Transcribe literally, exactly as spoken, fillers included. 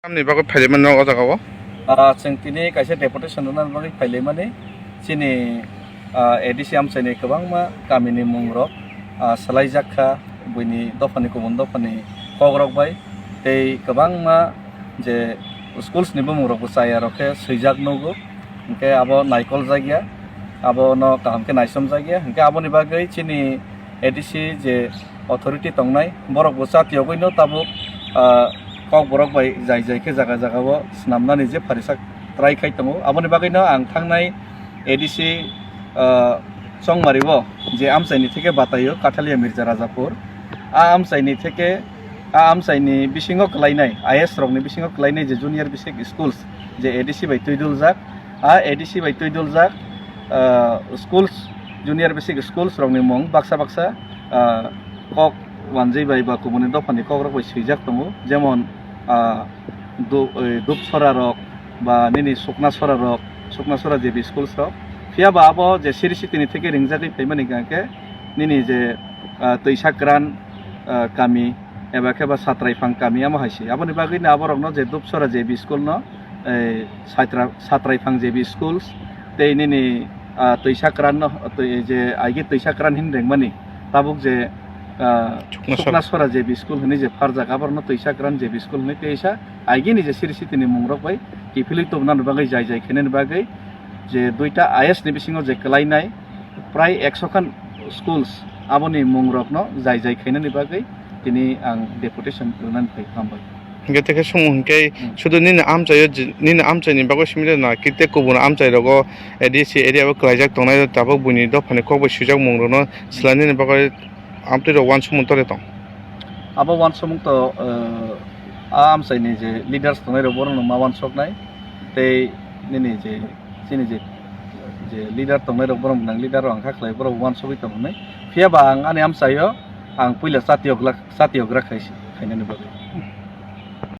Tamni bagwi phailaimani o jaga o? Ah, chwng tini kaisa deputation rwna bagwi phailaimani. Chini, ah, A D C amchaini kwbangma kamini mungrok, ah, swlaijak kha, buini dophani kubun dophani kokrok bai. Tei kwbangma je schools ni bumungrokbo chayarok khe swijak nugo. Hwnkhe abo naikoljak ya, abono kaham khe naisomjak ya. Hwnkhe aboni bagwi chini A D C je authority tongnai, borok bo chatiyogwino tabuk, ah, kokborok bai jai jai khe jaga jaga o swnamnani je pharisok try khai tongo. Aboni bagwino ang thangnai A D C, ah, Chongmari o je amchaini theke bataio Kathalia Mirza Rajapur, a amchaini theke, a amchaini bisingo kwlainai, I S rokni bisingo kwlainai je junior basic schools je A D C bai twiduljak, a A D C bai twiduljak, ah, schools, junior basic schools rokni mung baksa baksa, ah, kok wanjwi bai ba kubuni dophani kokrok bai swijak tongo, jemon, ah, Du-, eh, Dupsora rok ba nini Suknasora rok, Suknasora J B schools rok. Phiya ba abo je siri sitini theke ringjagwi phaimani hwnkha khe nini je, ah, Twisakran, ah, kami eba khe ba Satraifang kami amo hai se. Aboni bagwi no aborokno je Dupsora J B school no, eh, Satra-, Satraifang J B schools tei nini, ah, Twisakran no, twi-, je aigi Twisakran hin rengmani tabuk je, ah, Suknasora. Suknasora J B school hinwi je pharjak, aborokno Twisakran J B school hinwi teisa aigi ni je siri sitini mungrok bai kiphilwi tubunani bagwi jai jai khainani bagwi je duita I S ni bisingo je kwlainai prai ekso khan schools aboni mungrokno jai jai khainani bagwi tini ang deputation rwnani phai hambai. Hingke tekhe sumung hingke Hmm. sudu nini amchaio je, nini amchaini bagwi simi de na, kite kubun amchai rogo A D C area o kwlaijak tongnai tabuk buini dophani kok bai swijak mung rwno swlai nini bagwi amtwi rok uansukmung tore tong. Abo uansukmung to, eh, a amchaini je leaders tongnai rok borokno ma uansuknai tei nini je chini je, je leader tongnai rok borok nang leader rok ang kha khlai borok uansugwi tong hwnwi. Phiya ba ang ani amchaio ang puila chatiyok lak-, chatiyok rak khai si, khainani bagwi.